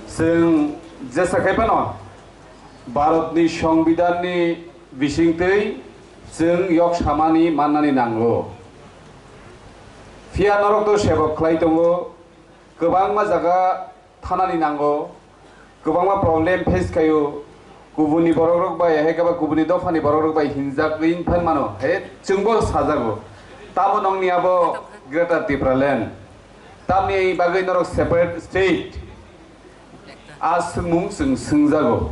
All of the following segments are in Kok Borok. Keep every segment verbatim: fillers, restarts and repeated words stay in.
Chwng jesa khai phano Bharatni Songbidanni bisingtwi chwng yok samani mannani nango. Phiya norok to sebok khlai tongo, kwbangma jaga thanani nango, kwbangma problem face khaio, kubuni borokrok bai, hai khe ba kubuni dophani borokrok bai hinjak wng phan mano, hai chwngbo sajago. Tamo nongni abo Greater Tipraland, tamni bagwi norok separate state a swngmung chwng swngjago.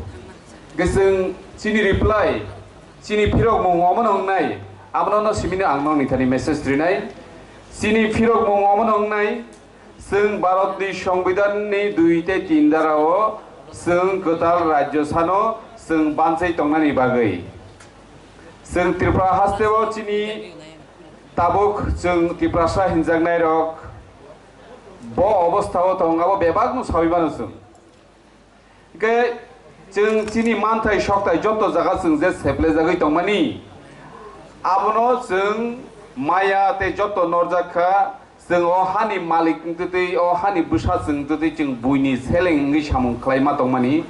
Hwnkhe chwng chini reply, chini phirokmung omono wngnai, abono no simino ang nongni thani message rinai. Chini phirokmung omono wngnai, chwng Bharatni Songbidanni dui tei tin darao chwng kwtal rajyo sano chwng bansai tongnani bagwi. Chwng Tripura hasteo chini tabuk chwng Tiprasa hinjaknairok bo obostao tong, abo bebakno saui mano chwng. Hwnkhe chwng chini manthai sokthai joto jaga chwng je seplejagwi tongmani, abono chwng maya tei joto norjak kha. Chwng o hani malik wngtwi twi, o hani bwsa chwng wngtwi twi chwng buini seleng wngwi samung khlaima tongmani,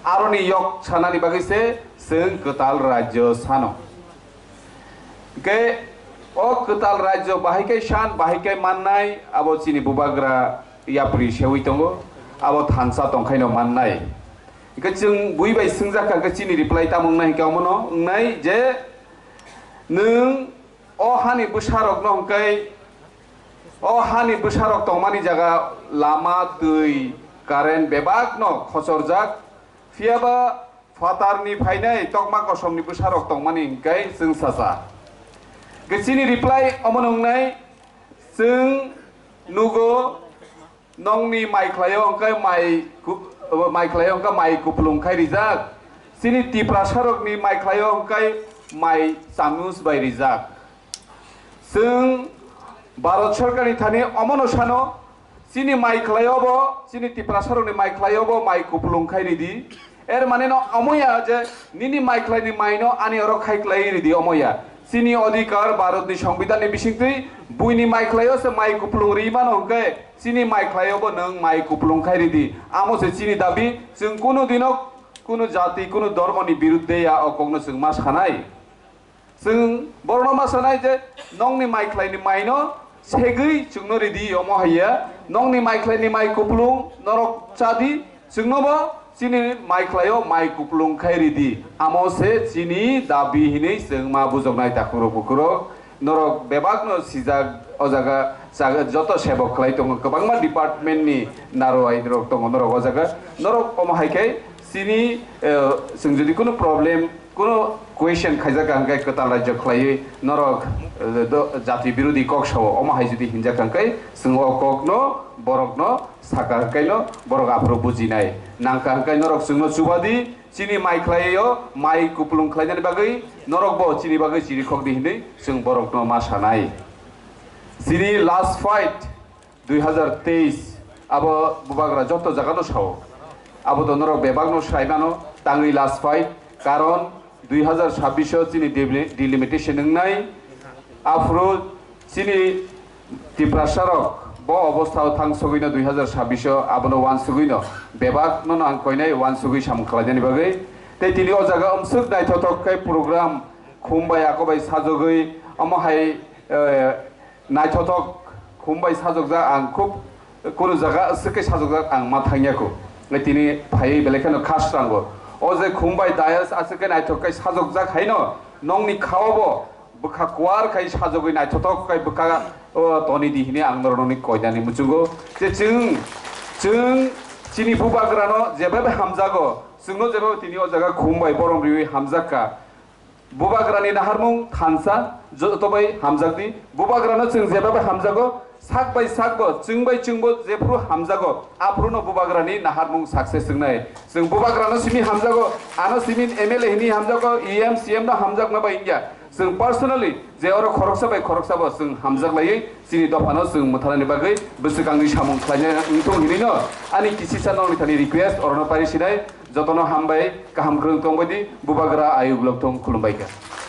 aroni yok sanani bagwi se chwng kwtal rajyo sano. Hwnkhe o kwtal rajyo bahai khe san, bahai khe mannai, abo chini bubagra yapri seui tongo, abo thansa tongkhaino mannai. Hwnkhe chwng bui bai swngjak kha, hwnkhe chini reply tamo wngnai hwnkhe omono wngnai je, nwng o hani bwsarokno hwnkhe, o hani bwsarok tongmani jaga lama, twi, current bebakno khochorjak, phiyaba phatarni phainai tokma kosomni bwsarok tongmani hwnkhe chwng sacha. Hwnkhe chini reply omono wngnai, chwng nugo, nongni mai khlaio hwnkhe mai ku-, mai khlaio hwnkhe mai kupulung khai rijak. Chini Tiprasarokni mai khlaio hwnkhe mai chamus bai rijak. Chwng Bharat Sarkarni thani omono sano, chini mai khlaio bo, chini Tiprasarokni mai khlaio bo mai kupulung khai ridi. Er mane no omoya je nini mai khlaini maino ani oro khai klai ridi omoya. Chini odhikar Bharatni Songbidanni bisingtwi buini mai khlaio se mai kupulung ri mano hwnkhe chini mai khlaio bo nwng mai kupulung khai ridi. Amo se chini dabi, chwng kunu dino kunu jati, kunu dhormoni birudde ya o kokno chwng ma sanai. Chwng borokno ma sanai je nongni mai khlaini maino segwi chwngno ridi, omo haiya nongni mai khlaini mai kupulung norok chadi, chwngnobo chini mai khlaio mai kupulung khai ridi, amo se chini dabi hinwi chwng ma bujoknai. Takhurok bukhurok norok bebakno sijak o jaga, jaga joto sebok khlai tongo, kwbangma department ni narwai rok tongo norok o jaga, norok omo hai khe chini, eh, chwng jodi kunu problem, kunu question khaijak ang khe kwtal rajyo khlaiwi norok, eh, do-, jati birodhi kok sao, omo hai jodi hinjak ang khe chwng o kokno borokno saka hwnkhe no borok aphuru bujinai. Nangkha hwnkhe norok chwngno chubadi, chini mai khlaio mai kupulung khlainani bagwi norokbo chini bagwi chirikhokdi hinwi chwng borokno ma sanai. Chini last fight dui hazar teis, abo bubagra joto jagano sao. Abo to norok bebakno sai mano, tangwi last fight. Karon dui hazar sabbish o chini deli-, delimitation wngnai. Aphuru chini Tiprasarok bo obostha o thang sogwino dui hazar sabbish o abono uansugwino bebakno no ang koinai uansugwi samung khlainani bagwi. Tei tini o jaga umswk naithothok khe program khum bai ako bai sajogwi omo hai, eh, naithothok khum bai sajokjak ang khub kunu jaga aswk khe sajokjak ang ma thangya kho. Tini phaiwi belai kheno khasrango. O je khum bai dayas aswk khe naithok khe sajokjak haino nongni khao bo bwkha kuar khai sajogwi naithothok khai bwkha, o, toni di hini ang norokni koinani muchungo. Je chwng, chwng chini bubagrano jebabe hamjago, chwngno jebabe tini o jaga khum bai borom riwi hamjak kha. Bubagrani naharmung thansa joto bai hamjakdi. Bubagrano chwng jebabe hamjago, sak bai sakbo, chwng bai chwngbo jephru hamjago, aphruno bubagrani naharmung success wngnai. Chwng bubagrano simi hamjago, ano simi M L A hini hamjago, E M, C M no hamjakma bai wngya. Chwng personally je oro khoroksa bai khoroksabo chwng hamjak laiwi chini dophano chwng mwthanani bagwi bwswkangni samung khlaina wngthung hinwino ani kisisa nongni thani request orono pari sinai. Jotono hambai, kaham kwrwng tongbaidi, bubagra ayuk lokthung, khulumbai kha.